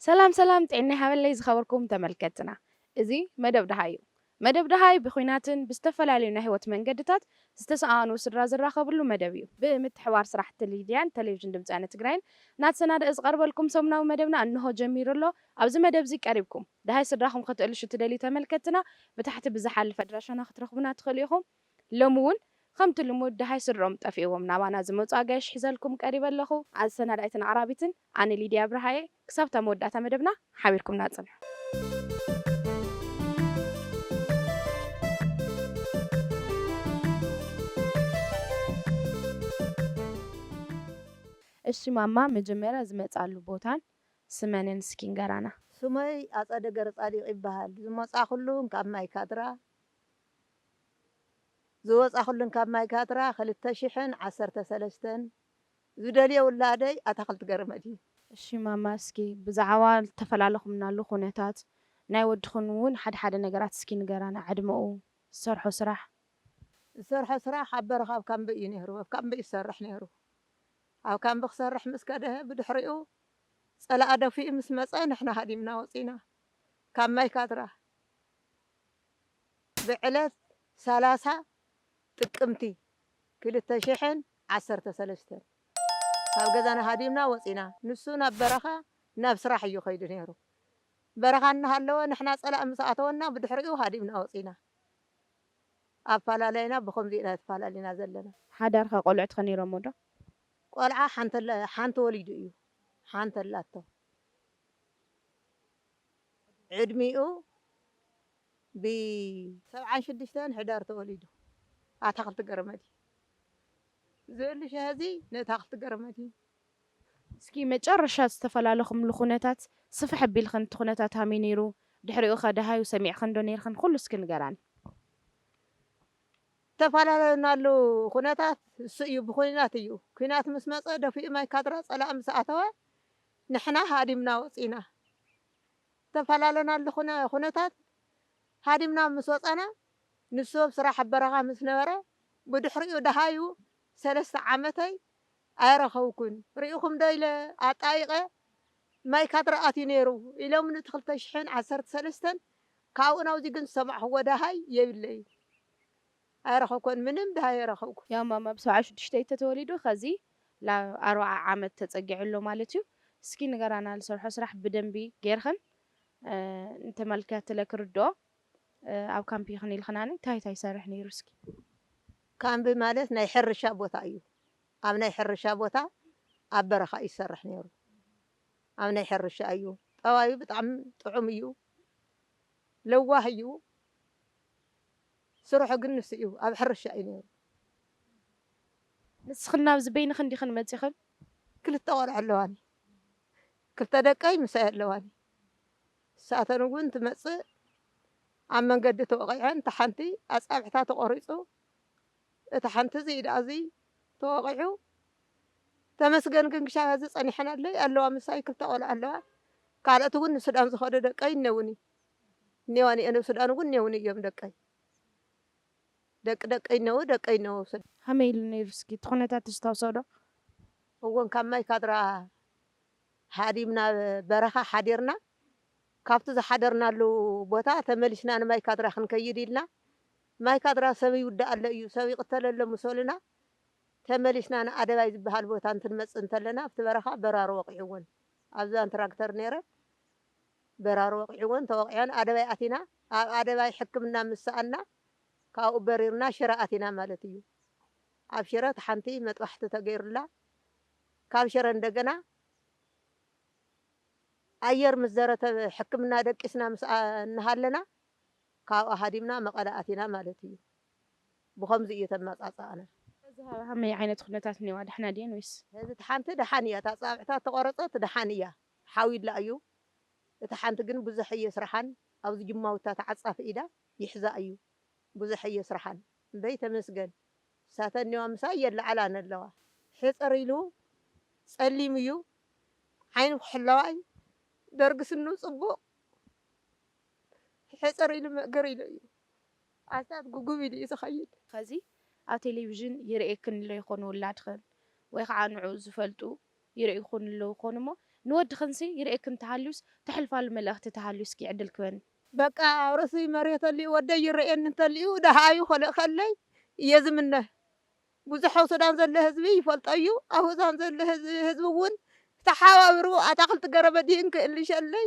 ሰላም ሰላም፣ ጤና ይሃበለይ ዝኸበርኩም ተመልከትና። እዚ መደብ ደሃይ እዩ። መደብ ደሃይ ብኹናትን ብዝተፈላለዩ ናይ ህይወት መንገድታት ዝተሰኣኑ ስድራ ዝራኸብሉ መደብ እዩ። ብምትሕባር ስራሕቲ ሊድያን ቴሌቪዥን ድምፂ ወያነ ትግራይን እናተሰናደአ ዝቐርበልኩም ሰሙናዊ መደብና እንሆ ጀሚሩ ኣሎ። ኣብዚ መደብ እዚ ቀሪብኩም ደሃይ ስድራኹም ከተእልሹ ትደልዩ ተመልከትና፣ ብታሕቲ ብዝሓልፍ ኣድራሻና ክትረኽቡና ትኽእሉ ኢኹም። ሎሚ እውን ከምቲ ልሙድ ደሃይ ስድሮም ጠፊእዎም ናባና ዝመፁ ኣጋይሽ ሒዘልኩም ቀሪበ ኣለኹ። ኣሰናዳኢትን ኣቕራቢትን ኣነ ሊድያ ብርሃየ። ክሳብታ መወዳእታ መደብና ሓቢርኩምና ጽንሑ። እሺ ማማ፣ መጀመርያ ዝመጻሉ ቦታን ስመንን እስኪ ንገራና። ስመይ ኣጸደ ገረጻዲቕ ይበሃል። ዝመጻኹሉን ካብ ማይ ካድራ፣ ዝወጻኹሉን ካብ ማይ ካድራ ክልተ ሽሕን ዓሰርተ ሰለስተን። ዝደልዮ ውላደይ ኣታኽልቲ ገረመድ እዩ። እሺ ማማ፣ እስኪ ብዛዕባ ዝተፈላለኹምናሉ ኩነታት ናይ ወድኽን እውን ሓደ ሓደ ነገራት እስኪ ንገራና። ዕድመኡ፣ ዝሰርሖ ስራሕ። ዝሰርሖ ስራሕ ኣብ በረኻ ኣብ ካምቢ እዩ ነይሩ። ኣብ ካምቢ እዩ ዝሰርሕ ነይሩ። ኣብ ካምቢ ክሰርሕ ምስ ከደ ብድሕሪኡ ጸላኣ ደፊኡ ምስ መጸ ንሕና ሃዲምና ወጺና ካብ ማይ ካድራ። ብዕለት ሰላሳ ጥቅምቲ ክልተ ሽሕን ዓሰርተ ሰለስተን ካብ ገዛና ሃዲምና ወጺና። ንሱ ናብ በረኻ ናብ ስራሕ እዩ ከይዱ ነይሩ። በረኻ እናሃለወ ንሕና ጸላእ ምስ ኣተወና ብድሕሪኡ ሃዲምና ወጺና። ኣፈላለይና ብኸምዚ ኢና ተፈላለና ዘለና። ሓዳርኸ ቆልዑት ከ ነይሮሞ ዶ? ቆልዓ ሓንቲ ኣላ-፣ ሓንቲ ወሊዱ እዩ። ሓንቲ ኣላቶ። ዕድሚኡ ብሰብዓን ሽዱሽተን ሕዳር ተወሊዱ። ኣታኽልቲ ገረመድ እዩ። ዝእልሽ ሕዚ ንእታኽልቲ ገረመድ እዩ። እስኪ መጨረሻ ዝተፈላለኹምሉ ኩነታት ስፍሕ ኣቢልኽን፣ እቲ ኩነታት ሃመይ ነይሩ? ድሕሪኡ ኸ ደሃዩ ሰሚዕኽን ዶ ነይርኽን? ኩሉ እስኪ ንገራኒ። ተፈላለናሉ ኩነታት እሱ እዩ፣ ብኹናት እዩ። ኩናት ምስ መጸ ደፊኡ ማይ ካድራ ጸላእ ምስ ኣተወ ንሕና ሃዲምና ወጺና። ተፈላለናሉ ኩነ-፣ ኩነታት ሃዲምና ምስ ወጸና ንሱ ኣብ ስራሕ ኣብ በረኻ ምስ ነበረ ብድሕሪኡ ደሃዩ ሰለስተ ዓመተይ ኣይረኸብኩን። ርኢኹም ዶ ኢለ ኣጣይቐ ማይ ካድራ ኣትዩ ነይሩ ኢሎምኒ እቲ ክልተ ሽሕን ዓሰርተ ሰለስተን። ካብኡ ናብዚ ግን ዝሰማዕኽዎ ደሃይ የብለይን። ኣይረኸብኩን፣ ምንም ደሃይ ኣይረኸብኩን። ያው ማማ ብሰብዓ ሽዱሽተ ተተወሊዱ፣ ከዚ ላብ ኣርብዓ ዓመት ተጸጊዑ ኣሎ ማለት እዩ። እስኪ ንገራና፣ ዝሰርሖ ስራሕ ብደንቢ ጌርኽን፣ እ፣ ንተመልከትለ ክርድኦ፣ እ፣ ኣብ ካምፕ ይኽን ኢልኽናኒ፣ እንታይ እንታይ ይሰርሕ ነይሩ እስኪ? ካምፕ ማለት ናይ ሕርሻ ቦታ እዩ። ኣብ ናይ ሕርሻ ቦታ ኣብ በረኻ እዩ ዝሰርሕ ነይሩ። ኣብ ናይ ሕርሻ እዩ። ጠባዩ ብጣዕሚ ጥዑም እዩ። ለዋህ እዩ። ስርሑ ግን ንሱ እዩ። ኣብ ሕርሻ እዩ ነይሩ። ንስኽን ናብዚ በይንኽን ዲኽን መጺኽን? ክልተ ቆልዑ ኣለዋኒ። ክልተ ደቀይ ምሳይ ኣለዋኒ። ንሳተን እውን ትመጽእ ኣብ መንገዲ ተወቒዐን፣ እታ ሓንቲ ኣጻብዕታ ተቖሪጹ፣ እታ ሓንቲ እዚ ኢዳ እዚ ተወቒዑ። ተመስገን ግን ክሻብ ሕዚ ጸኒሐን ኣለይ ኣለዋ። ምሳይ ክልተ ቆልዑ ኣለዋ። ካልኦት እውን ንሱዳን ዝኸዱ ደቀይ እነውኒ። እኔዋኒ እየ፣ ንሱዳን እውን እኔውኒ እዮም ደቀይ። ደቂ ደቀይ እነው፣ ደቀይ እነው። ከመይ ኢሉ ነይሩ እስኪ እቲ ኩነታት ተስታውሶ ዶ? እወን፣ ካብ ማይ ካድራ ሃዲምና በረኻ ሓዲርና፣ ካብቲ ዝሓደርናሉ ቦታ ተመሊስና ንማይ ካድራ ክንከይድ ኢልና፣ ማይ ካድራ ሰብ ይውዳእ ኣሎ እዩ፣ ሰብ ይቕተል ኣሎ ምስ በሉና፣ ተመሊስና ንኣደባይ ዝበሃል ቦታ እንትንመጽእ እንተለና፣ ኣብቲ በረኻ በራሪ ወቒዕወን። ኣብዛን ትራክተር ነይረ፣ በራሪ ወቒዕወን፣ ተወቒዐን ኣደባይ ኣቲና። ኣብ ኣደባይ ሕክምና ምስ ሰኣና፣ ካብኡ በሪርና ሽረ ኣቲና ማለት እዩ። ኣብ ሽረ እቲ ሓንቲ መጥባሕቲ ተገይሩላ፣ ካብ ሽረ እንደገና ኣየር ምስ ዘረተ ሕክምና ደቂስና ምስ ኣ-፣ እናሃለና፣ ካብኡ ሃዲምና መቐለ ኣቲና ማለት እዩ። ብኸምዚ እዩ ተመጻጻእና። እዚ ኸ ከመይ ዓይነት ኩነታት እኒዋ? ደሕና ድየን ወይስ? እዚ እቲ ሓንቲ ደሓን እያ፣ እታ ጻብዕታ ተቖረጸት ደሓን እያ፣ ሓዊላ እዩ። እቲ ሓንቲ ግን ብዙሕ እየ ስራሓን፣ ኣብዚ ጅማውታ ተዓጻፊ ኢዳ ይሕዛ እዩ። ብዙሕ እየ ስራሓን። እምበይ ተመስገን። ሳተኒዋ ምሳይ የለዓላን ኣለዋ። ሕጽር ኢሉ ጸሊም እዩ። ዓይኑ ክሕለዋይ ደርጊ ስኑ ጽቡቕ ሕጽር ኢሉ መእገር ኢሉ እዩ። ኣስታት ጉጉብ ኢሉ እዩ ዝኸይድ። ኸዚ ኣብ ቴሌቪዥን ይርእየክን ኣሎ ይኾኑ ውላድኽን ወይ ከዓ ንዑ ዝፈልጡ ይርእይኹን ኣለዉ ይኾኑ እሞ ንወድኽንሲ ይርእየክን ተሃልዩስ ተሕልፋሉ መልእኽቲ ተሃልዩ እስኪ ዕድል ክበኒ። በቃ ኣብ ርእሲ መሬት ተሊኡ ወደይ ይረኤኒ እንተሊኡ ደሃዩ ከለይ እየ ዝምነ። ብዙሕ ኣብ ሱዳን ዘሎ ህዝቢ ይፈልጦ እዩ። ኣብ ሱዳን ዘሎ ህዝቢ እውን ተሓባብሩ ኣታኽልቲ ገረበዲን ክእልሸለይ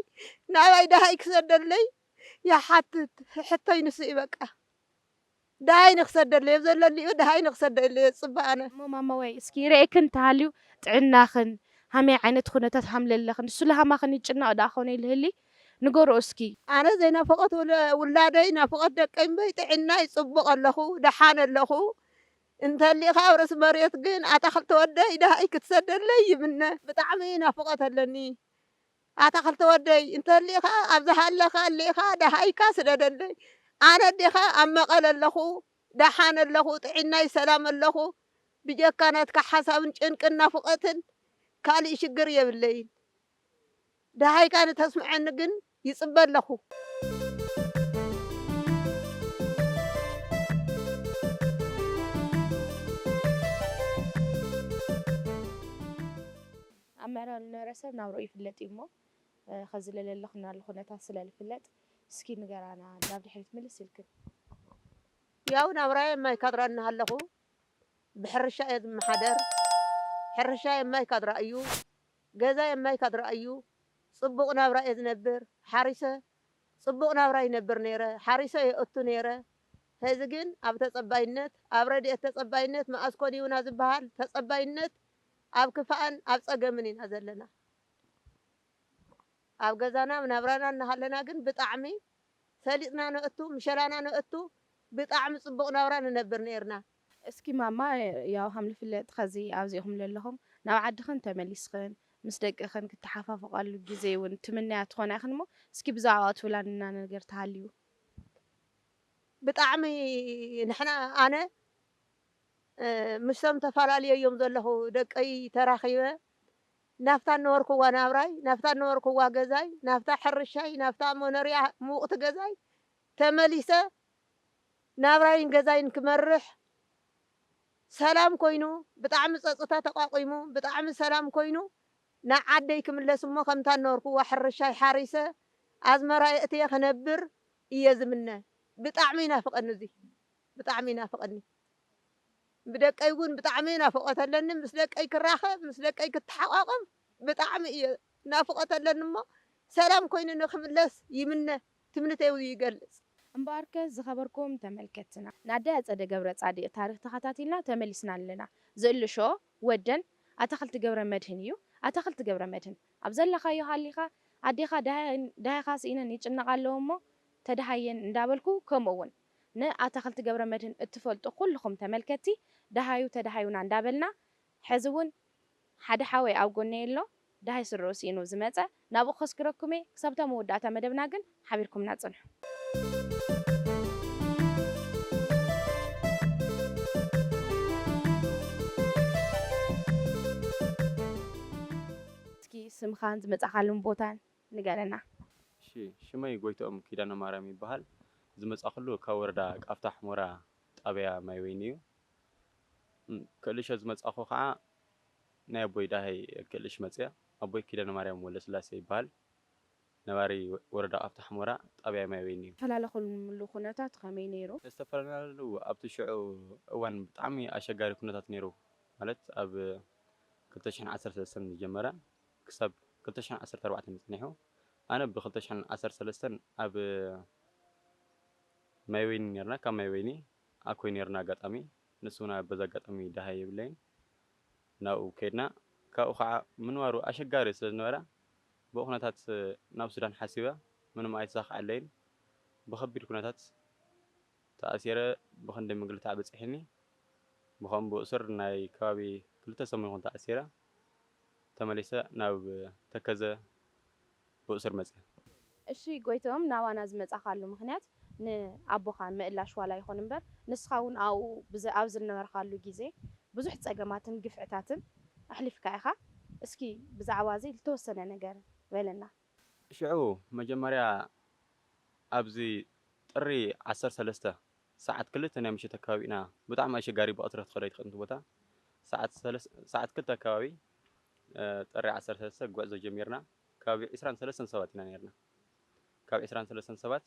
ናባይ ደሃይ ክሰደለይ ይሓትት። ሕቶይ ንሱ እዩ በቃ። ደሃይ ንክሰደለይ ኣብ ዘለሊኡ ደሃይ ንክሰደለይ እየ ዝፅበ ኣነ። እሞ ማማወይ እስኪ ይርእየክን ተሃልዩ ጥዕናኽን ሃመይ ዓይነት ኩነታት ሃምለለኽን ንሱ ለሃማኽን ይጭነቕ ደኣ ኮነ ይልህሊ ንገርኦ እስኪ። ኣነ ዘይናፍቖት ውላደይ ናፍቖት ደቀይ እምበይ ጥዕናይ ፅቡቕ ኣለኹ ደሓን ኣለኹ። እንተሊኻ ኣብ ርእሲ መሬት ግን ኣታኽልቲ ወደይ ደሃይ ክትሰደለይ ይምነ። ብጣዕሚ ናፍቖት ኣለኒ ኣታኽልቲ ወደይ። እንተሊኻ ኣብ ዝሃለኻ ኣሊኻ ደሃይካ ስደደለይ። ኣነ ኣዴኻ ኣብ መቐለ ኣለኹ፣ ደሓን ኣለኹ፣ ጥዒናይ ሰላም ኣለኹ። ብጀካ ናትካ ሓሳብን ጭንቅን ናፍቖትን ካሊእ ሽግር የብለይን። ደሃይካ ንተስምዐኒ ግን ይፅበ ኣለኹ። ኣብ ምዕራብ ዝነበረ ሰብ ናብርኡ ይፍለጥ እዩ እሞ ኸዚ ለለለኽናሉ ኩነታት ስለ ልፍለጥ እስኪ ንገራና ናብ ድሕሪት ምልስ ኢልክን። ያው ናብራየ ማይ ካድራ እናሃለኹ ብሕርሻ እየ ዝመሓደር። ሕርሻ የማይ ካድራ እዩ፣ ገዛ የማይ ካድራ እዩ። ጽቡቕ ናብራ እየ ዝነብር። ሓሪሰ ጽቡቕ ናብራ ይነብር ነይረ። ሓሪሰ የእቱ ነይረ። ሕዚ ግን ኣብ ተጸባይነት፣ ኣብ ረድኤት ተጸባይነት መኣስ ኮን ይውና ዝበሃል ተጸባይነት ኣብ ክፋእን ኣብ ጸገምን ኢና ዘለና። ኣብ ገዛና ኣብ ናብራና እናሃለና ግን ብጣዕሚ ሰሊጥና ነእቱ፣ ምሸላና ነእቱ፣ ብጣዕሚ ጽቡቕ ናብራ ንነብር ነይርና። እስኪ ማማ ያው ሃም ልፍለጥ ኸዚ ኣብዚ ኢኹም ለለኹም ናብ ዓድኽን ተመሊስኽን ምስ ደቅኽን ክትሓፋፍቓሉ ግዜ እውን ትምነያ ትኾና ኢኽን እሞ እስኪ ብዛዕባ ትብላልና ነገር ተሃልዩ። ብጣዕሚ ንሕና ኣነ ምስቶም ተፈላለየዮም ዘለኹ ደቀይ ተራኺበ ናብታ እነበርኩዋ ናብራይ ናብታ እነበርኩዋ ገዛይ ናብታ ሕርሻይ ናብታ መኖርያ ምውቕቲ ገዛይ ተመሊሰ ናብራይን ገዛይን ክመርሕ ሰላም ኮይኑ ብጣዕሚ ፀፅታ ተቋቒሙ ብጣዕሚ ሰላም ኮይኑ ንዓደይ ክምለስ እሞ ከምታ እነበርኩዋ ሕርሻይ ሓሪሰ ኣዝመራይ ኣእትየ ክነብር እየ ዝምነ። ብጣዕሚ ይናፍቐኒ እዙይ ብጣዕሚ ይናፍቐኒ። ብደቀይ እውን ብጣዕሚ ናፍቖት ኣለኒ። ምስ ደቀይ ክራኸብ፣ ምስ ደቀይ ክተሓቋቖፍ ብጣዕሚ እየ ናፍቖት ኣለኒ እሞ ሰላም ኮይኑ ንክምለስ ይምነ። ትምኒተይ እውን ይገልፅ። እምበኣርከስ ዝኸበርኩም ተመልከትትና ንኣደይ ኣፀደ ገብረፃዲቕ ታሪኽ ተኸታቲልና ተመሊስና ኣለና። ዝእልሾ ወደን ኣታኽልቲ ገብረመድህን እዩ። ኣታኽልቲ ገብረመድህን ኣብ ዘለኻዮ ሃሊኻ ኣዴኻ ደሃይኻ ስኢነን ይጭነቓ ኣለዎ እሞ ተደሃየን እንዳበልኩ ከምኡ እውን ንኣታኽልቲ ገብረመድህን እትፈልጡ ኩልኹም ተመልከትቲ ደሃዩ ተደሃዩና እንዳበልና ሕዚ እውን ሓደ ሓወይ ኣብ ጎነይ ኣሎ ደሃይ ስርኡ ስኢኑ ዝመፀ ናብኡ ከስግረኩም እየ ክሳብታ መወዳእታ መደብና ግን ሓቢርኩምና ፅንሑ። እስኪ ስምኻን ዝመፃኻሉን ቦታን ንገረና። እሺ ሽመይ ጎይትኦም ኪዳነ ማርያም ይበሃል። ዝመፃኹሉ ካብ ወረዳ ቃፍታ ሑመራ ጣብያ ማይ ወይኒ እዩ። ክእልሸ ዝመፃኹ ከዓ ናይ ኣቦይ ዳሀይ ክእልሽ መፅየ። ኣቦይ ኪዳነ ማርያም ወልደስላሴ ይበሃል። ነባሪ ወረዳ ቃፍታ ሑመራ ጣብያ ማይ ወይኒ እዩ። ዝፈላለኹምሉ ኩነታት ከመይ ነይሩ? ዝተፈላለናሉ ኣብቲ ሽዑ እዋን ብጣዕሚ ኣሸጋሪ ኩነታት ነይሩ። ማለት ኣብ ክልተ ሽሕን ዓሰርተ ሰለስተን ዝጀመረ ክሳብ ክልተ ሽሕን ዓሰርተ ኣርባዕተን እዩ ጸኒሑ። ኣነ ብ ክልተ ሽሕን ዓሰርተ ሰለስተን ኣብ ማይ ወይኒ ኔርና፣ ካብ ማይ ወይኒ ኣኮይ ኔርና ኣጋጣሚ፣ ንሱ እውን በዚ ኣጋጣሚ ደሃይ የብለይን፣ ናብኡ ከይድና፣ ካብኡ ከዓ ምንባሩ ኣሸጋሪ ስለ ዝነበረ ብኡ ኩነታት ናብ ሱዳን ሓሲበ፣ ምንም ኣይተሳኽዐለይን፣ ብኸቢድ ኩነታት ተኣሲረ ብኽንደይ ምግልታዕ በፂሑኒ። ብኸምኡ ብእሱር ናይ ከባቢ ክልተ ሰሙን ይኹን ተኣሲረ። ተመሊሰ ናብ ተከዘ ብእሱር መፅየ። እሺ ጎይትኦም ናባና ዝመፃኻሉ ምኽንያት ንኣቦኻ ምእላሽ ዋላ ይኹን እምበር ንስኻ እውን ኣብኡ ኣብ ዝነበርካሉ ግዜ ብዙሕ ፀገማትን ግፍዕታትን ኣሕሊፍካ ኢኻ። እስኪ ብዛዕባ እዚ ዝተወሰነ ነገር በለና። ሽዑ መጀመርያ ኣብዚ ጥሪ ዓሰርተ ሰለስተ ሰዓት ክልተ ናይ ምሸት ኣከባቢ ኢና። ብጣዕሚ ኣሸጋሪ፣ ብቐትሪ ክትኸዶ ኣይትኽእልን እቲ ቦታ። ሰዓት ሰለስ-፣ ሰዓት ክልተ ኣከባቢ፣ እ፣ ጥሪ ዓሰርተ ሰለስተ ጉዕዞ ጀሚርና። ከባቢ ዒስራን ሰለስተን ሰባት ኢና ነይርና። ካብ ዒስራን ሰለስተን ሰባት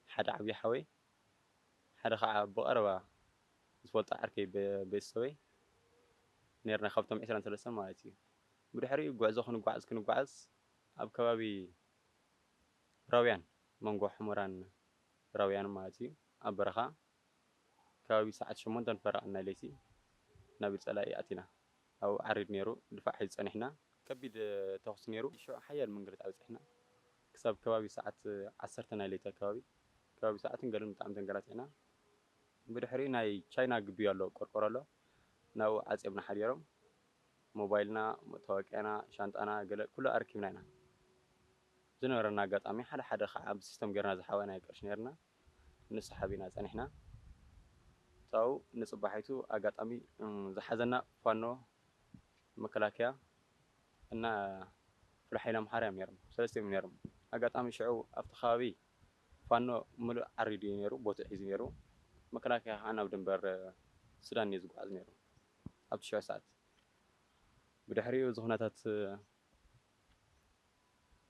ሓደ ዓብዪ ሓወይ፣ ሓደ ከዓ ብቐረባ ዝፈልጦ ዓርከይ፣ በ-፣ ቤተሰበይ ነይርና፣ ካብቶም ዒስራን ሰለስተን ማለት እዩ። ብድሕሪኡ ጉዕዞ ክንጓዓዝ ክንጓዓዝ ኣብ ከባቢ ራውያን፣ መንጎ ሑመራን ራውያን ማለት እዩ፣ ኣብ በረኻ ከባቢ ሰዓት ሸሞንተን ፈረቓን ናይ ለይቲ ናብ ኢድ ጸላኢ ኣቲና። ኣብኡ ዓሪድ ነይሩ፣ ድፋዕ ሒዙ ጸኒሕና። ከቢድ፣ እ፣ ተኹሲ ነይሩ። ሽዑ ሓያል መንገዲ ኣብጺሕና። ክሳብ ከባቢ ሰዓት፣ እ፣ ዓሰርተ ናይ ለይቲ ኣከባቢ፣ ከባቢ ሰዓትን ገለን ብጣዕሚ ተንገላቲዕና። ብድሕሪኡ ናይ ቻይና ግቢ ኣሎ፣ ቆርቆሮ ኣሎ። ናብኡ ዓጽዮምና ሓዲሮም። ሞባይልና፣ መታወቅያና፣ ሻንጣና፣ ገለ ኩሉ ኣረኪብና ኢና። ዝነበረና ኣጋጣሚ ሓደ ሓደ ከዓ ብሲስተም ጌርና ዝሓበናዮ ቅርሺ ነይርና። ንሱ ሓቢና ጸኒሕና። ካብኡ ንጽባሒቱ ኣጋጣሚ፣ እም፣ ዝሓዘና ፋኖ፣ መከላከያ እና ፍሉይ ሓይሊ ኣምሓራ እዮም ነይሮም። ሰለስቲኦም እዮም ነይሮም። ኣጋጣሚ ሽዑ ኣብቲ ከባቢ ፋኖ ምሉእ ዓሪዱ እዩ ነይሩ፣ ቦትኡ ሒዙ ነይሩ። መከላከያ ከዓ ናብ ድንበር ሱዳን እዩ ዝጓዓዝ ነይሩ ኣብቲ ሽዑ ሰዓት። ብድሕሪኡ እዚ ኩነታት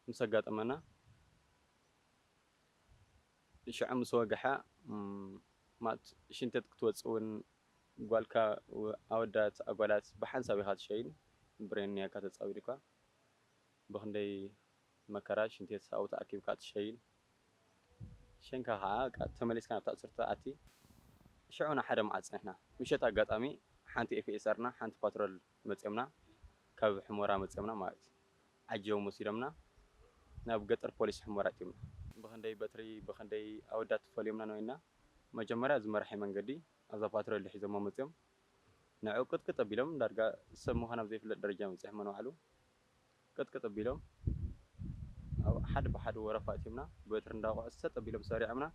ምስ ኣጋጠመና፣ ሽዑ ምስ ወግሐ፣ እም፣ ማለት ሽንተት ክትወጽእ እውን ጓልካ፣ ው-፣ ኣወዳት፣ ኣጓላት ብሓንሳብ ኢኻ ትሸይን። ብሬን እኒኣካ ተጻዊርካ። ብኽንደይ መከራ ሽንተት ኣብኡ ተኣኪብካ ትሸይን። ሸንካ ኸዓ በቃ ተመሊስካ ናብታ ኣስርቲ ትኣቲ። ሽዑ ንሓደ መዓልቲ ጸኒሕና። ምሸት ኣጋጣሚ ሓንቲ ኤፍ ኤስ ኣር ና ሓንቲ ፓትሮል መጺኦምና፣ ካብ ሑመራ መጺኦምና ማለት እዩ። ዓጀቦም ወሲዶምና ናብ ገጠር ፖሊስ ሑመራ ኣእትዮምና። ብኽንደይ በትሪ፣ ብኽንደይ ኣወዳት ፈልዮምና ነበይና። መጀመርያ እዚ መራሒ መንገዲ ኣብዛ ፓትሮል ሒዞሞ መጺኦም። ንዕኡ ቅጥቅጥ ኣቢሎም፣ ዳርጋ ሰብ ምዃኖም ዘይፍለጥ ደረጃ በጺሖም ንባዕሉ። ቅጥቅጥ ኣቢሎም፣ ኣብ ሓደ ብሓደ ወረፋ ኣእትዮምና፣ በትሪ እንዳወቕዑ ሰጥ ኣቢሎም ሰሪዖምና።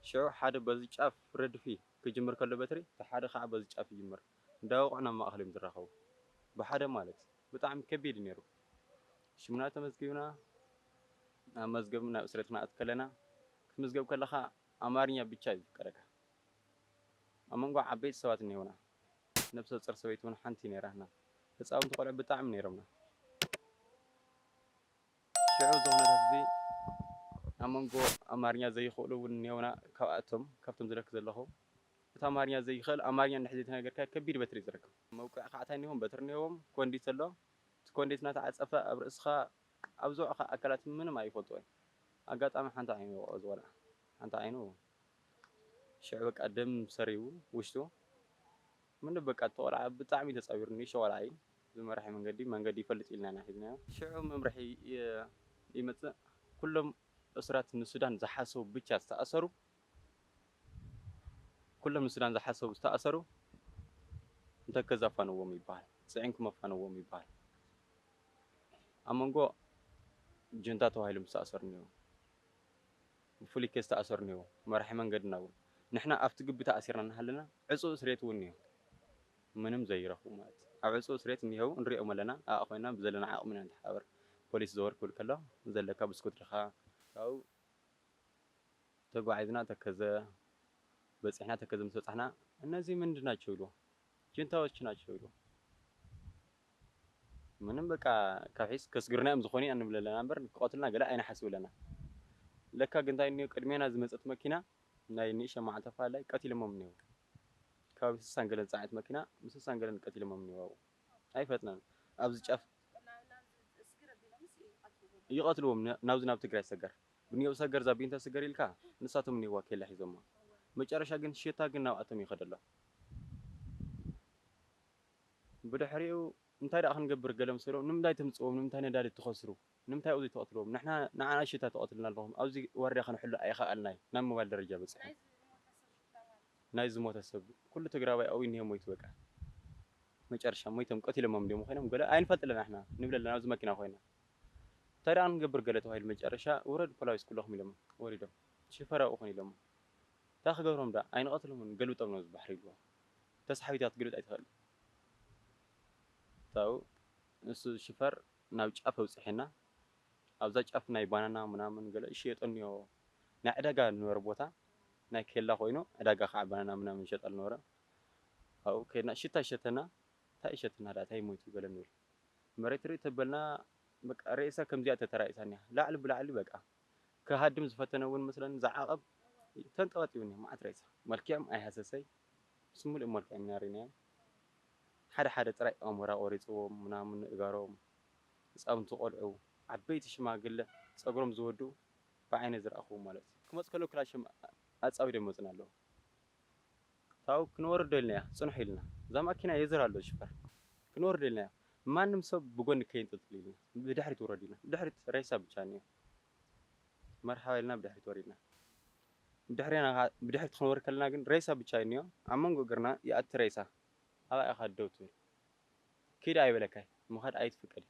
ሽዑ ሓደ በዚ ጫፍ ረድፊ ክጅምር ከሎ በትሪ፣ እቲ ሓደ ከዓ በዚ ጫፍ ይጅምር። እንዳወቕዑ ናብ ማእኸል እዮም ዝራኸቡ። ብሓደ ማለት። ብጣዕሚ ከቢድ እዩ ነይሩ። ሽምና ተመዝጊብና፣ ናብ መዝገብ ናብ እስሬት ክንኣቱ ከለና፣ ክትምዝገብ ከለኻ ኣማርኛ ብቻ እዩ ዝፍቀደካ። ኣብ መንጎ ዓበይቲ ሰባት እኒሄውና። ነብሰ ጾር ሰበይቲ እውን ሓንቲ ነይራትና። ህፃውንቲ ቆልዑ ብጣዕሚ ነይሮምና። ሽዑ እዚ ኩነታት እዚ ኣብ መንጎ ኣማርኛ ዘይኽእሉ እውን እኒሄውና። ካብኣቶም፣ ካብቶም ዝብለክ ዘለኹ፣ እቲ ኣማርኛ ዘይኽእል፣ ኣማርኛ እንድሕር ዘይተናገርካ ከቢድ በትሪ እዩ ዝረክብ። መውቅዒ ከዓ እንታይ እኒሄዎም? በትሪ እኒሄዎም፣ ኮንዲት ኣሎ። እቲ ኮንዲት እናተዓፀፈ ኣብ ርእስኻ፣ ኣብ ዝውዕኻ ኣካላት ምንም ኣይፈልጥዎን። ኣጋጣሚ ሓንቲ ዓይኑ ይወቕዖ ዝቆልዓ። ሓንቲ ዓይኑ ሽዑ በቃ ደም ሰሪቡ ውሽጡ። ምን በቃ እቲ ቆልዓ ብጣዕሚ ተጻዊሩ፣ ንእሽቶ ቆልዓ እዩ። ዝመራሒ መንገዲ፣ መንገዲ ይፈልጥ ኢልና ኢና ሒዝናዮ። ሽዑ መምርሒ ይ-፣ ይመጽእ። ኩሎም እሱራት ንሱዳን ዝሓሰቡ ብቻ ዝተኣሰሩ፣ ኩሎም ንሱዳን ዝሓሰቡ ዝተኣሰሩ፣ እንተከዘ ኣፋንዎም ይበሃል። ጽዒንኩም ኣፋንዎም ይበሃል። ኣብ መንጎ ጁንታ ተባሂሎም ዝተኣሰሩ እኒሄው። ብፍሉይ ኬዝ ዝተኣሰሩ እኒሄው። መራሒ መንገድና እውን። ንሕና ኣብቲ ግቢ ተኣሲርና እናሃለና ዕጹው እስር ቤት እውን እኒሄው። ምንም ዘይረኽቡ ማለት። ኣብ ዕጹው እስር ቤት እኒሄው፣ ንሪኦም ኣለና። ኣብኣ ኮይና ብዘለና ዓቕሚ ኢና ንተሓባበር። ፖሊስ ዘወር ክብል ከሎ፣ ዘለካ ብስኩት ድኻ፣ ካብኡ ተጓዒዝና ተከዘ በጺሕና። ተከዘ ምስ በጻሕና፣ "እነዚህ ምንድን ናቸው?" ኢሉ፣ "ጁንታዎች ናቸው" ኢሉ። ምንም በቃ ካብ ሒስ ከስግሩና እዮም ዝኾኑ ኢና ንብል ኣለና እምበር ክቐትሉና ገለ ኣይንሓስብ ኣለና። ለካ ግን እንታይ እኒኦ፣ ቅድሜና ዝመጸት መኪና ናይ ንእሽቶ መዓልቲ ኣፋላይ ቀቲሎሞም እኒኦ። ከባቢ ስሳን ገለን ዝጸዓነት መኪና ምስ ስሳን ገለን ቀቲሎሞም እኒኦ። ኣብኡ ኣይፈጥነን። ኣብዚ ጫፍ ይቐትልዎም፣ ን-፣ ናብዚ ናብ ትግራይ ሰገር። ብኒዮብ ሰገር፣ ዛቢንታ ሰገር ኢልካ ንሳቶም እኒዋ ኬላ ሒዞሞ። መጨረሻ ግን ሽታ ግን ናብኣቶም ይኸደሎ። ብድሕሪኡ እንታይ ደኣ ክንገብር ገለ ምስ በሎም፣ ንምንታይ ተምጽዎም? ንምንታይ ነዳዲ ትኸስሩ? ንምንታይ ኣብዚ ትቐትልዎም? ንሕና፣ ንዓና ሽታ ትቐትሉና ኣለኹም። ኣብዚ ዋርድያ ከነሕሉ ኣይኸኣልናይ። ናብ ምባል ደረጃ በጺሑ። ናይ ዝሞተ ሰብ፣ ኩሉ ትግራዋይ ኣብኡ እኒሄ ሞይቱ በቃ። መጨረሻ ሞይቶም ቀቲሎሞም እንዲዮም ኮይኖም ገለ ኣይንፈልጥ ኣለና ንሕና ንብል ኣለና ኣብዚ መኪና ኮይና። እንታይ ደኣ ክንገብር ገለ ተባሂሉ መጨረሻ ውረድ ፖላዊስ ኩለኹም ኢሎም ወሪዶም። ሽፈር ኣብኡ ኮን ኢሎም። እንታይ ክገብሮም ደኣ? ኣይንቐትሎምን፣ ገልብጦም ነው ባሕሪ ኢልዎ። ተሳሓቢት እያ ክትገልብጥ ኣይትኽእል። ካብኡ ንሱ ሽፈር ናብ ጫፍ ኣብፅሐና። ኣብዛ ጫፍ ናይ ባናና ምናምን ገለ ይሽየጦ እኒኦ። ናይ ዕዳጋ ዝነበረ ቦታ ናይ ኬላ ኮይኑ ዕዳጋ ከዓ ባናና ምናምን ይሸጠል ነበረ። ኣብኡ ከድና ሽታ ይሸተና። እንታይ ይሸተና ደኣ እንታይ ሞይቱ በለ ንብል። መሬት ርኢ ተበልና በቃ ሬሳ ከምዚኣ ተተራኢሳኒ ላዕሊ ብላዕሊ በቃ ክሃድም ዝፈተነ እውን መስለኒ ዝዓቐብ ተንጠባጢቡኒ። መዓት ሬሳ መልክዖም ኣይሃሰሰይ ምስ ሙሉእ መልክዖም ኢና ርኢናዮም። ሓደ ሓደ ጥራይ ኣሞራ ቆሪፅዎም ምናምን ንእጋሮም ህፃውንቲ ቆልዑ ዓበይቲ ሽማግለ ፀጉሮም ዝወድኡ ብዓይነ ዝረኣኹ ማለት እዩ። ክመፁ ከለዉ ክላሽም ኣፃዊዶም ይመፁና ኣለዉ። ታው ክንወርዶ ኢልናያ ፅንሑ ኢልና እዛ ማኪና የዝር ኣሎ ሽፈር ክንወርዶ ኢልናያ ማንም ሰብ ብጎኒ ከይንጥልጥል ኢልና ብድሕሪት ውረድ ኢልና ብድሕሪት ሬሳ ብቻ እኒኦ። መርሓባ ኢልና ብድሕሪት ወሪድና። ብድሕሪና ብድሕሪት ክንወርድ ከለና ግን ሬሳ ብቻ እኒኦ። ኣብ መንጎ እግርና ይኣቲ ሬሳ። ኣብኣ ኢኻ ደው ትብል። ኪድ ኣይበለካይ ምኻድ ኣይትፍቀድ።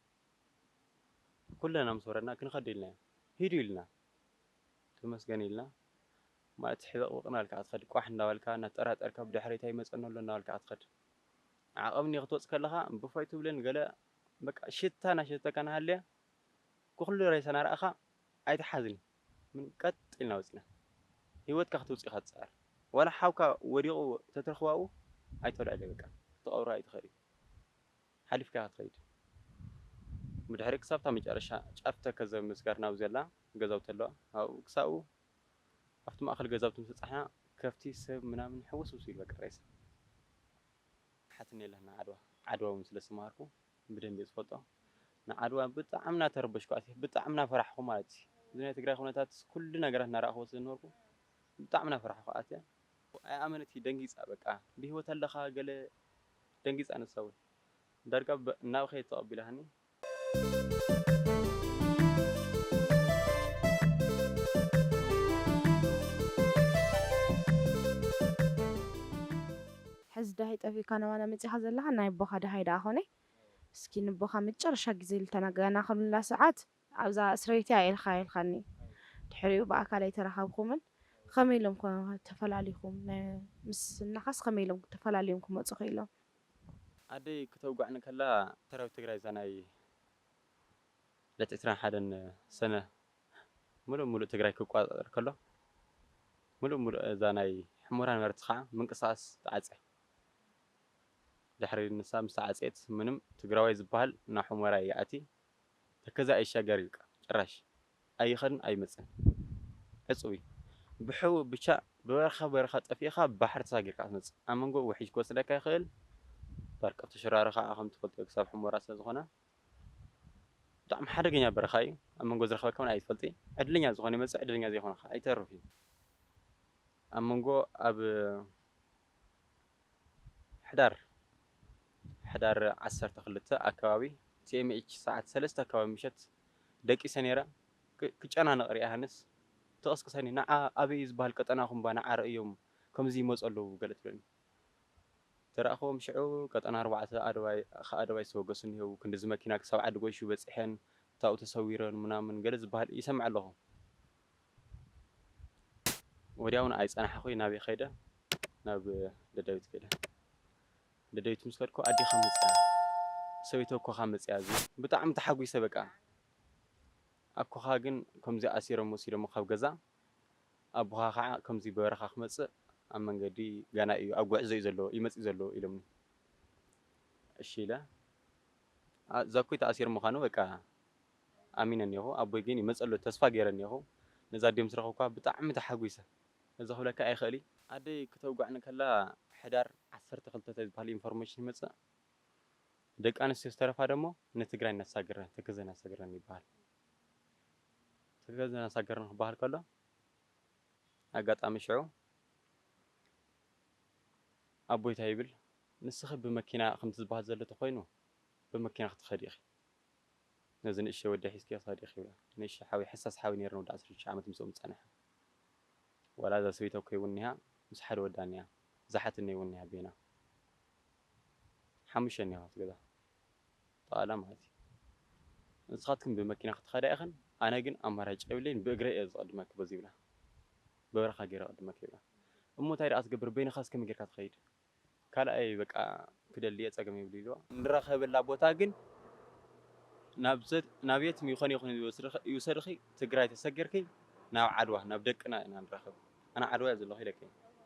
ኩለና ምስ ወረድና ክንኸድ ኢልናዮ። ሂዱ ኢልና። ተመስገን ኢልና። ማለት ሕበቕብቕ እናበልካ ክትኸድ ቋሕ እንዳበልካ እናተጠራጠርካ ብድሕሪት ኣይመፀኒ ኣሎ እናበልካ ክትኸድ። ዓቐብኒ ክትወፅ ከለኻ ብፋይ ትብለን ገለ በቃ ሽታ እናሸተካ እናሃለየ ኩሉ ሬሳ እናረኣኻ ኣይትሓዝኒ። ምን ቀጥ ኢልና ወፂና። ህይወትካ ክትውፅ ኢኻ ትፅዕር። ዋላ ሓውካ ወዲቑ ተትረኽባኡ ኣይተልዕለ በቃ ክትቐብሮ ኣይትኽእል እዩ። ሓሊፍካ ክትኸይድ ብድሕሪ ክሳብታ መጨረሻ ጫፍ ተከዘ ምስጋር ናብ ዘላ ገዛውቲ ኣለዋ ኣብኡ ክሳብኡ ኣብቲ ማእኸል ገዛውቲ ምስ በፃሕና ከፍቲ ሰብ ምናምን ሕውስውስ ኢሉ በቃ ሬሳ ሓትኒ የለና ዓድዋ ዓድዋ እውን ስለ ዝተማሃርኩ ብደንብ እየ ዝፈልጦ ንዓድዋ ብጣዕሚ እናተረበሽኩ ኣትየ ብጣዕሚ እናፈራሕኩ ማለት እዩ እዚ ናይ ትግራይ ኩነታት ኩሉ ነገራት እናረኣኽዎ ስለ ዝነበርኩ ብጣዕሚ እናፈራሕኩ ኣትየ ኣይኣመነት እዩ ደንጊፃ በቃ ብህይወት ኣለኻ ገለ ደንጊፃ ንሳ እውን ዳርጋ እናብኸየት ተቐቢላትኒ ሕዚ ደሃይ ጠፊእካ ናባና መፂኻ ዘለኻ ናይ ኣቦኻ ደሃይ ደኣ ኾነ እስኪ ንቦኻ መጨረሻ ግዜ ልተናገና ከምላ ሰዓት ኣብዛ እስረይቲ እያ ኢልካ ኢልካኒ ድሕሪኡ ብኣካል ኣይተራኸብኩምን ከመይ ኢሎም ተፈላሊኹም ምስ እናኻስ ከመይ ኢሎም ተፈላልዮም ክመፁ ክኢሎም ኣደይ ክተውጓዕኒ ከላ ሰራዊት ትግራይ እዛ ናይ ዕለት ዕስራን ሓደን ሰነ ምሉእ ምሉእ ትግራይ ክቋፀር ከሎ ምሉእ ምሉእ እዛ ናይ ሕሞራ ነበርቲ ከዓ ምንቅስቃስ ተዓፅያ ድሕሪ ንሳ ምስ ተዓፅየት ምንም ትግራዋይ ዝበሃል ናብ ሕሞራ ይኣቲ ተከዘ ኣይሻገር እዩ ጭራሽ ኣይኸድን ኣይመፅን ዕፁብ እዩ ብሕው ብቻ ብበረኻ በረኻ ጠፊእኻ ባሕሪ ተሳጊርካ ክትመፅእ ኣብ መንጎ ውሒጅ ክወስደካ ይኽእል ባርቀብ ተሸራሪ ከዓ ከም ትፈልጦ ክሳብ ሕሞራ ስለ ዝኾነ ብጣዕሚ ሓደገኛ በረኻ እዩ ኣብ መንጎ ዝረኸበካ እውን ኣይትፈልጢ ዕድለኛ ዝኾነ ይመፅእ ዕድለኛ ዘይኮነ ከዓ ይተርፍ እዩ ኣብ መንጎ ኣብ ሕዳር ሕዳር ዓሰርተ ክልተ ኣከባቢ tmh ሰዓት ሰለስተ ኣከባቢ ምሸት ደቂሰ ነይረ ክጨናነቕ ሪኣ ሃንስ ትቕስቅሰኒ ንዓ ኣበይ ዝበሃል ቀጠናኹም ባ ንዓ ረእዮም ከምዚ ይመፁ ኣለዉ ገለ ትብለኒ ተረእኽዎም ሽዑ ቀጠና ኣርባዕተ ኣደባይ ከኣደባይ ዝተወገሱ እኒሄው ክንድዚ መኪና ክሳብ ዓዲ ጎሹ በፂሐን ታብኡ ተሰዊረን ምናምን ገለ ዝበሃል ይሰምዕ ኣለኹ ወዲያውን ኣይፀናሕኹይ ናበይ ከይደ ናብ ደደቢት ከይደ ደደቢት ምስ ከድኩ ኣዴኻ መፅያ ሰበይቲ ኣኮኻ መፅያ እዚ ብጣዕሚ ተሓጒሰ በቃ ኣኮኻ ግን ከምዚ ኣሲሮም ወሲዶሞ ካብ ገዛ ኣቦኻ ከዓ ከምዚ ብበረኻ ክመፅእ ኣብ መንገዲ ጋና እዩ ኣብ ጉዕዞ እዩ ዘሎ ይመፅእ ዘሎ ኢሎምኒ እሺ ኢለ ዘኩይ ተኣሲሩ ምዃኑ በቃ ኣሚነ እኒኹ ኣቦይ ግን ይመፀ ኣሎ ተስፋ ገይረ እኒኹ ነዛ ድዮም ዝረኸብኳ ብጣዕሚ ተሓጒሰ እዚ ክብለካ ኣይኽእል ኣደይ ክተውጓዕኒ ከላ ሕዳር ዓሰርተ ክልተ ዝበሃል ኢንፎርሜሽን ይመፅእ ደቂ ኣንስትዮ ዝተረፋ ደሞ ንትግራይ እናተሳገረ ተከዘ እናተሳገረ ይበሃል ተከዘ እናተሳገረ ክበሃል ከሎ ኣጋጣሚ ሽዑ ኣቦይ እንታይ ይብል ንስኺ ብመኪና ከምቲ ዝበሃል ዘሎ ተኮይኑ ብመኪና ክትኸዲ ኢኺ ነዚ ንእሽተይ ወዲ ሒዝኪ ክትኸዲ ኢኺ ይብላ ንእሽተይ ሓወይ ሕሳስ ሓወይ ነይሩ ወዲ ዓሰርተ ሽዱሽተ ዓመት ምስኦም ዝፀንሐ ዋላ እዛ ሰበይቲ እኮ ይውንያ ምስ ሓደ ወዳ እኒያ ዝሓትኒ ይውንያ ቤና ሓሙሽተ እኒያ ኣብቲ ገዛ ጠቓላ ማለት እዩ ንስኻትክን ብመኪና ክትኸዳ ኢኽን ኣነ ግን ኣማራጭ የብለይን ብእግረ እየ ዝቐድመኪ በዚ ይብላ በበረኻ ገይረ ቀድመኪ ይብላ እሞ እንታይ ደኣ ትገብር በይንኻ እስከመይ ጌርካ ትኸይድ ካልኣይ በቃ ክደሊ እየ ጸገም የብሉ ኢልዋ። እንራኸበላ ቦታ ግን ናብ ዘ- ናብ የትም ይኾን ይኹን ይወስድኺ- ይውሰድኺ ትግራይ ተሰጊርኪ ናብ ዓድዋ ናብ ደቅና ኢና ንራኸብ። ኣነ ዓድዋ እየ ዘለኹ ኢለኪ።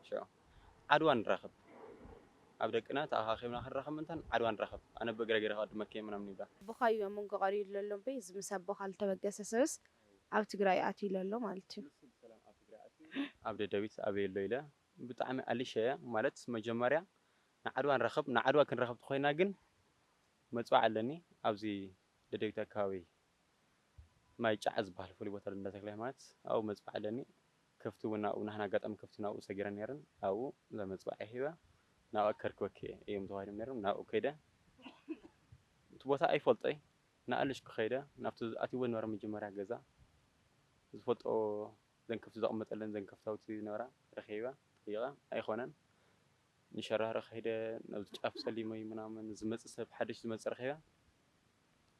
ሽዑ ዓድዋ ንራኸብ፣ ኣብ ደቅና ተኣኻኺብና ክንራኸብ ምንታን ዓድዋ ንራኸብ፣ ኣነ ብእግረ ገይረ ክቕድመኪ እየ ምናምን ይብላ። ኣቦኻ እዩ ኣብ መንጎ ቀሪቡ ዘሎ እምበይ፣ እዚ ምስ ኣቦኻ ዝተበገሰ ሰብስ ኣብ ትግራይ ኣትዩ ዘሎ ማለት እዩ። ንሱ ብሰላም ኣብ ትግራይ ኣትዩ፣ ኣብ ደደቢት ኣበይ ኣሎ ኢለ ብጣዕሚ ኣሊሸ እየ። ማለት መጀመርያ ንዓድዋ ንራኸብ፣ ንዓድዋ ክንራኸብ ተኾይና ግን መፅዋዕ ኣለኒ። ኣብዚ ደደቢት ኣከባቢ ማይ ጫዓ ዝበሃል ፍሉይ ቦታ እንዳ ተክለ ሃይማኖት ኣብኡ መፅዋዕ ኣለኒ። ከፍቲ እውን ኣብኡ ናህና ኣጋጣሚ ከፍቲ ናብኡ ሰጊረን ነይረን። ኣብኡ እዛ መፅዋዕ ሂበ ናብኣ ከርክበኪ እዮም ተባሂሎም ነይሮም። ናብኡ ከይደ እቲ ቦታ ኣይፈልጦይ። ንኣልሽ ክኸይደ ናብቲ ኣትይዎ ዝነበረ መጀመርያ ገዛ ዝፈልጦ ዘን ከፍቲ ዘቐመጠለን ዘን ከፍታውቲ ዝነበራ ረኺበ ጠይቐ ኣይኮነን። ንሸራሮ ከይደ ናብዚ ጫፍ ጸሊመይ ምናምን ዝመጽእ ሰብ ሓድሽ ዝመጽእ ረኺበ።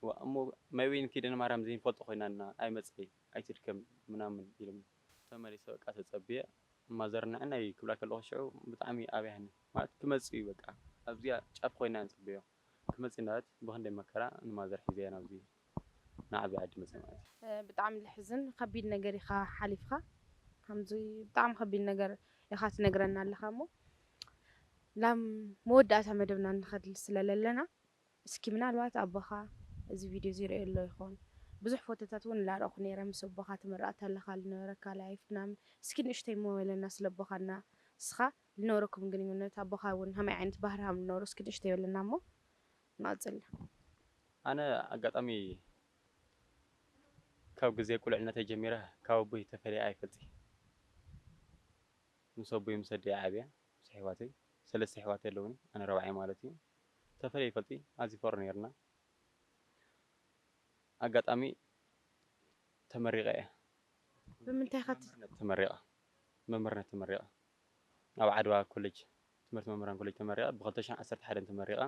ዋ እሞ ማይ ወይን ኪዳነ ማርያም ዘይንፈልጦ ኮይናና ኣይመጽእይ ኣይትድከም ምናምን ኢሎም ተመሊሰ በቃ ተጸብየ ማዘር ንዕናይ ክብላ ከለኹ ሽዑ ብጣዕሚ ኣብያኒ ማለት ክመጽእ እዩ በቃ ኣብዚኣ ጫፍ ኮይና ንጽበዮ ክመጽእ እንዳለት ብኽንደይ መከራ ንማዘር ሒዘያ ናብዚ ንዓቢ ዓዲ መጽእ ማለት እዩ። ብጣዕሚ ልሕዝን ከቢድ ነገር ኢኻ ሓሊፍካ ከምዚ ብጣዕሚ ከቢድ ነገር ኢኻ ትነግረና ኣለኻ እሞ ናብ መወዳእታ መደብና ንኸድል ስለለለና እስኪ ምናልባት ኣቦኻ እዚ ቪድዮ እዚ ይርእዮ ኣሎ ይኸውን ብዙሕ ፎቶታት እውን ላረእኹ ነይረ ምስ ኣቦኻ ትምረቕ ተለኻ ልነበረካ ላይፍ ምናምን እስኪ ንእሽተይ እሞ በለና ስለ ኣቦኻና እስኻ ልነበረኩም ግንኙነት ኣቦኻ እውን ሃመይ ዓይነት ባህሪ ሃም ልነበሩ እስኪ ንእሽተይ በለና እሞ ንቐፅል ኣነ ኣጋጣሚ ካብ ግዜ ቁልዕነተይ ጀሚረ ካብ ኣቦይ ተፈልየ ኣይፈልጥ ምስ ኣቦይ ምስ ኣደይ ዓብየ ምስ ኣሕዋተይ ሰለስተ ኣሕዋት ኣለውኒ ኣነ ረብዓይ ማለት እዩ ተፈልየ ይፈልጢ ኣዚ ፈሩ ነይርና ኣጋጣሚ ተመሪቐ እየ ብምንታይ ኸ ተመሪቐ መምህርነት ተመሪቐ ኣብ ዓድዋ ኮሌጅ ትምህርቲ መምህራን ኮሌጅ ተመሪቐ ብ2011 ተመሪቐ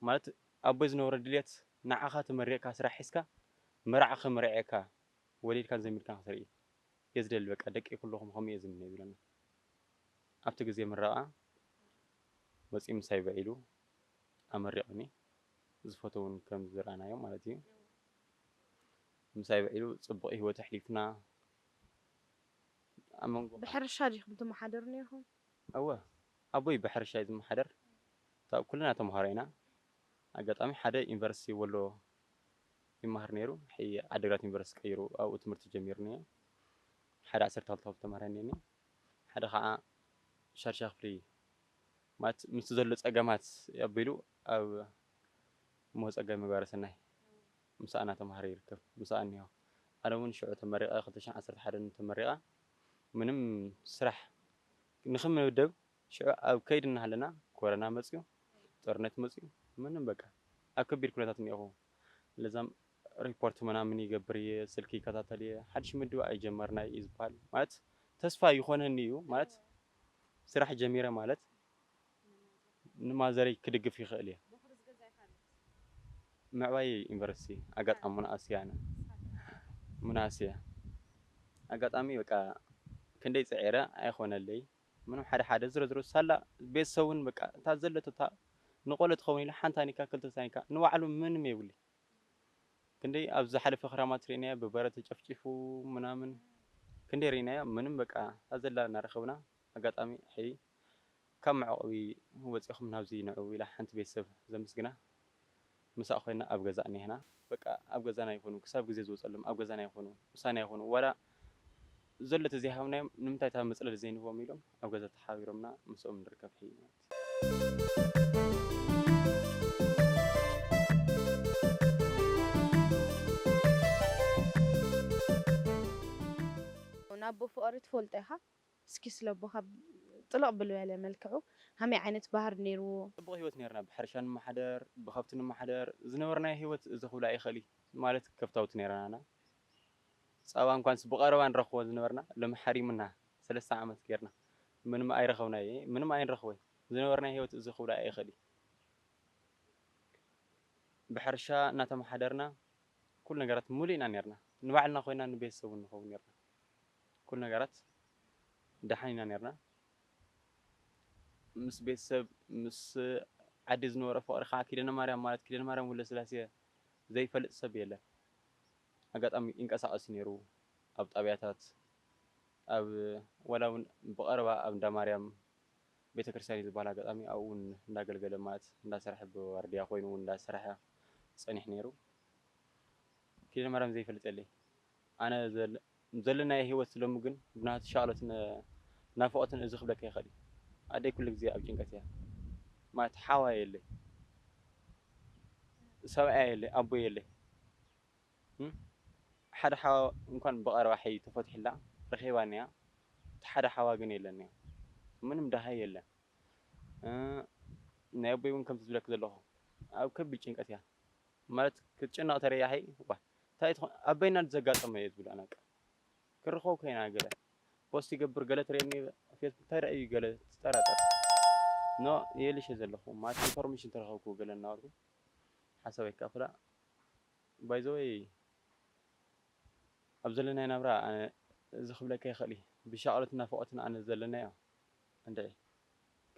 ማለት ኣቦይ ዝነበረ ድልየት ንዓኻ ተመሪቕካ ስራሕ ሒዝካ መርዓ ክምርዐካ ወሊድካን ዘሚድካን ክትርኢ እየ ዝደሊ በቃ ደቂ ኩለኹም ከምኡ እየ ዝምነ ይብለና ኣብቲ ግዜ ምረቓ መፂኡ ምሳይ ውዒሉ ኣመሪቑኒ ዝፈትውን ከም ዝረኣናዮ ማለት እዩ ምሳይ ውዒሉ ፅቡቕ ህይወት ኣሕሊፍና ኣብ መንጎ ብሕርሻ ዲኹም ትመሓደሩ ነይርኩም? እወ ኣቦይ ብሕርሻ እዩ ዝመሓደር ካብ ኩልና ተምሃሮ ኢና ኣጋጣሚ ሓደ ዩኒቨርሲቲ ወሎ ይመሃር ነይሩ ዓዲግራት ዩኒቨርሲቲ ቀይሩ ኣብኡ ትምህርቲ ጀሚሩ ነይሩ ሓደ ዓሰርተ ክልተ ክፍሊ ተምሃራይ ነኒ ሓደ ከዓ ሻድሻ ክፍሊ ማለት ምስ ዘሎ ፀገማት ኣቢሉ ኣብ ሞፀገ ምግባረ ሰናይ ምሳኣና ተምሃረ ይርከብ ምሳኣ እኒሆ ኣነ እውን ሽዑ ተመሪቐ ክልተ ሽሕን ዓሰርተ ሓደን ተመሪቐ ምንም ስራሕ ንኽምደብ ሽዑ ኣብ ከይዲ እናሃለና ኮረና መፅዩ ጦርነት መፅዩ ምንም በቃ ኣብ ከቢድ ኩነታት እኒኦኹ ለዛም ሪፖርት ምናምን ይገብር እየ ስልኪ ይከታተል እየ ሓድሽ ምድባ ኣይጀመርናይ እዩ ዝበሃል ማለት ተስፋ ይኾነኒ እዩ ማለት ስራሕ ጀሚረ ማለት ንማዘረይ ክድግፍ ይኽእል እየ ምዕባይ ዩኒቨርሲቲ ኣጋጣሚ ሙናኣስያ ኣነ ሙናኣስያ ኣጋጣሚ በቃ ክንደይ ፅዒረ ኣይኾነለይ ምንም ሓደ ሓደ ዝረዝሮ ሳላ ቤተሰብን በቃ እታ ዘለቶ እታ ንቆሎ ትኸውን ኢለ ሓንቲ ታኒካ ክልተ ታኒካ ንባዕሉ ምንም የብሉይ ክንደይ ኣብ ዝሓለፈ ክራማት ርኢናዮ ብበረ ተጨፍጪፉ ምናምን ክንደይ ርኢናዮ ምንም በቃ እታ ዘላ እናረኸብና ኣጋጣሚ ሕይ ካብ መዕቆቢ ወፂኹም ናብዚ ንዑ ኢላ ሓንቲ ቤተሰብ ዘምስግና ምሳእ ኮይና ኣብ ገዛ እኒሀና በቃ ኣብ ገዛና ይኹኑ ክሳብ ግዜ ዝወፀሎም ኣብ ገዛና ይኹኑ ምሳና ይኹኑ ዋላ ዘሎ ተዘይሃብናዮም ንምንታይ እታ መፅለሊ ዘይንህቦም ኢሎም ኣብ ገዛ ተሓቢሮምና ምስኦም ንርከብ ሕይ ማለት ናብ ፍቅሪ ትፈልጦ ኢኻ እስኪ ስለ ኣቦኻ ጥልቕ ብልበለ መልክዑ ሃመይ ዓይነት ባህር ነይርዎ? ጽቡቕ ህይወት ነይርና፣ ብሕርሻ ንመሓደር፣ ብኸብቲ ንመሓደር፣ ዝነበርናዮ ህይወት እዚ ክብሎ ኣይኽእል እዩ። ማለት ከፍታውቲ ነይርና ኣና። ጸባ እንኳንስ ብቐረባ ንረኽቦ ዝነበርና ሎሚ ሓሪሙና፣ ሰለስተ ዓመት ገይርና ምንም ኣይረኸብናዮ፣ ምንም ኣይንረኽቦን። ዝነበርናዮ ህይወት እዚ ክብሎ ኣይኽእል እዩ። ብሕርሻ እናተመሓደርና ኩሉ ነገራት ሙሉእ ኢና ነይርና። ንባዕልና ኮይና ንቤተሰብ እውን ንኸውን ነይርና። ኩሉ ነገራት ደሓን ኢና ነይርና። ምስ ቤተሰብ ምስ ዓዲ ዝነበረ ፍቕሪ ከዓ ኪዳነ ማርያም ማለት ኪዳነ ማርያም ወልደስላሴ ዘይፈልጥ ሰብ የለን። ኣጋጣሚ ይንቀሳቐስ እዩ ነይሩ ኣብ ጣብያታት ኣብ ዋላ እውን ብቐረባ ኣብ እንዳ ማርያም ቤተክርስትያን እዩ ዝበሃል ኣጋጣሚ ኣብኡ እውን እንዳገልገለ ማለት እንዳሰርሐ ብዋርድያ ኮይኑ እውን እንዳሰርሐ ጸኒሕ ነይሩ። ኪዳነ ማርያም ዘይፈልጥ የለይ። ኣነ ዘለናዮ ህይወት ስለ ግን ብናቱ ሻቕለትን ናፍቖትን እዚ ክብለካ ይኽእል እዩ። ኣደይ ኩሉ ግዜ ኣብ ጭንቀት እያ ማለት ሓዋ የለይ፣ ሰብኣያ የለይ፣ ኣቦ የለይ። ሓደ ሓዋ እንኳን ብቐረባ ሕይ ተፈትሒላ ረኺባኒ እያ። እቲ ሓደ ሓዋ ግን የለን እያ። ምንም ደሃይ የለን። ናይ ኣቦይ እውን ከምቲ ዝብለክ ዘለኹ ኣብ ከቢድ ጭንቀት እያ። ማለት ክትጭነቕ ተረያሒ ዋ እንታይ ትኾን ኣበይና ዘጋጠመ እየ ዝብል ኣናቀ ክርኸው ኮይና ገለ ፖስት ይገብር ገለ ትርእየኒ ፌስቡክ እንታይ ረእዩ ገለ ትጠራጠር ኖ የልሽ ዘለኹ ማለት ኢንፎርሜሽን ተረኸብኩ ገለ እናበልኩ ሓሳብ ይካፍላ ባይዘወይ ኣብ ዘለናዮ ናብራ ኣነ እዚ ክብለካ ይኽእል እዩ ብሻቕሎትን ናፍቖትን ኣነ ዘለናዮ እንድዒ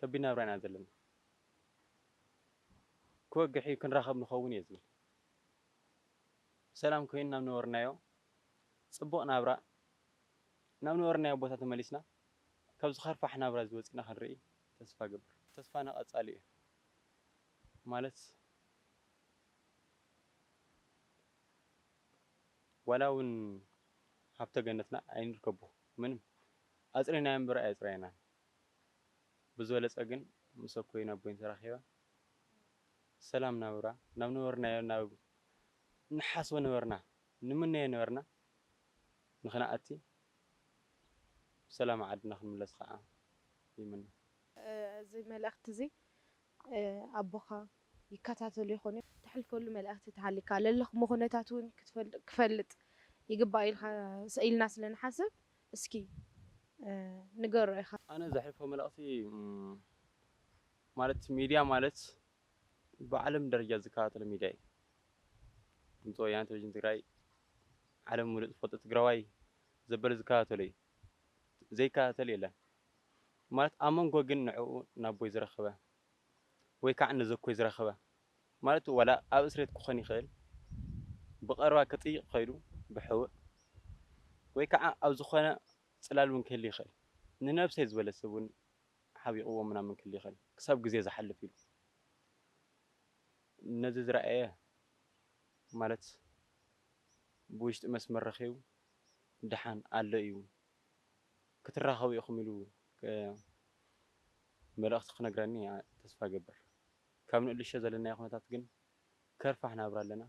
ከቢድ ናብራ ኢና ዘለና ክወግሕ እዩ ክንራኸብ ንኸውን እየ ዝብል ብሰላም ኮይኑ ናብ ነበርናዮ ፅቡቕ ናብራ ናብ ነበርናዮ ቦታ ተመሊስና ካብዚ ከርፋሕ ናብራ ዝወፅና ክንርኢ ተስፋ ገብር ተስፋ ንቐፃሊ እዩ ማለት ዋላ እውን ሃብተ ገነትና ኣይንርከቦ ምንም ኣፅሪናዮ እምበር ኣየፅረየናን ብዝበለፀ ግን ምስ ኣቦይን ኣቦይን ተራኺበ ሰላም ናብራ ናብ ነበርናዮ ናብ ንሓስቦ ነበርና ንምነዮ ነበርና ንኽንኣቲ ብሰላም ዓድና ክንምለስ ከዓ ይምነ እዚ መልእኽቲ እዚ ኣቦኻ ይከታተሉ ይኾኑ ተሕልፈሉ መልእኽቲ ተሃሊካ ለለኹሞ ኩነታት እውን ክፈልጥ ይግባእ ኢልካ ኢልና ስለ ንሓስብ እስኪ ንገሮ ኢኻ። ኣነ ዘሕልፎ መልእኽቲ ማለት ሚድያ ማለት ብዓለም ደረጃ ዝከታተሎ ሚድያ እዩ። ድምፂ ወያነ ቴሌቪዥን ትግራይ ዓለም ሙሉእ ዝፈልጦ ትግራዋይ ዘበለ ዝከታተሎ እዩ። ዘይከታተል የለን። ማለት ኣብ መንጎ ግን ንዕኡ ናቦይ ዝረኸበ ወይ ከዓ ንዘኮይ ዝረኸበ ማለት ዋላ ኣብ እስሬት ክኾን ይኽእል ብቐረባ ክጥይቕ ከይዱ ብሕውእ ወይ ከዓ ኣብ ዝኾነ ፅላል እውን ክህል ይኽእል ንነብሰይ ዝበለ ሰብ እውን ሓቢቕዎ ምናምን ክህል ይኽእል ክሳብ ግዜ ዝሓልፍ ኢሉ ነዚ ዝረኣየ ማለት ብውሽጢ መስመር ረኺቡ ደሓን ኣሎ እዩ ክትራኸቡ ኢኹም ኢሉ መልእኽቲ ክነግረኒ ተስፋ ገብር ካብ ንእልሾ ዘለናዮ ኩነታት ግን ከርፋሕ ናብራ ኣለና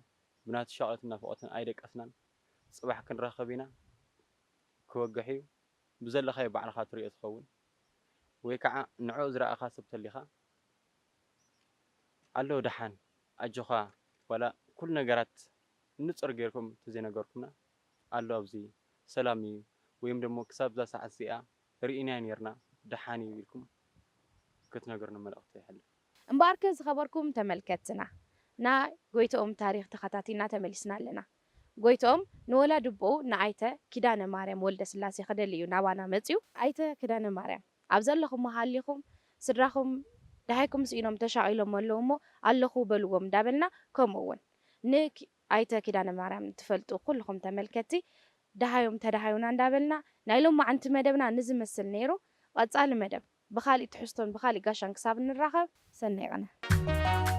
ብናቱ ሻቕለትን ናፍቖትን ኣይደቀስናን ፅባሕ ክንራኸብ ኢና ክወግሕ እዩ ብዘለኻዮ ባዕልኻ ትሪኦ ትኸውን ወይ ከዓ ንዕኡ ዝረኣኻ ሰብ ተሊኻ ኣሎ ደሓን ኣጆኻ ዋላ ኩሉ ነገራት ንፁር ጌርኩም ተዘይነገርኩምና ኣሎ ኣብዚ ሰላም እዩ ወይም ደሞ ክሳብ እዛ ሰዓት እዚኣ ርኢናዮ ኔርና ደሓን እዩ ኢልኩም ክትነግሩኒ መልእኽቲ የሕልፍ። እምበኣርከ ዝኸበርኩም ተመልከትትና ናይ ጎይትኦም ታሪኽ ተኸታቲልና ተመሊስና ኣለና። ጎይትኦም ንወላዲ ኣቦኡ ንኣይተ ኪዳነ ማርያም ወልደስላሴ ክደሊ እዩ ናባና መጺኡ። ኣይተ ኪዳነ ማርያም ኣብ ዘለኹሞ ሃሊኹም ስድራኹም ደሃይኩም ስኢኖም ተሻቒሎም ኣለዉ እሞ ኣለኹ በልዎም እንዳበልና ከምኡ እውን ንኣይተ ኪዳነ ማርያም ትፈልጡ ኩልኹም ተመልከትቲ ደሃዮም ተደሃዩና እንዳበልና ናይ ሎማዓንቲ መደብና ንዝመስል ነይሩ። ቐጻሊ መደብ ብኻሊእ ትሕዝቶን ብኻሊእ ጋሻን ክሳብ ንራኸብ ሰናይ ቕነ።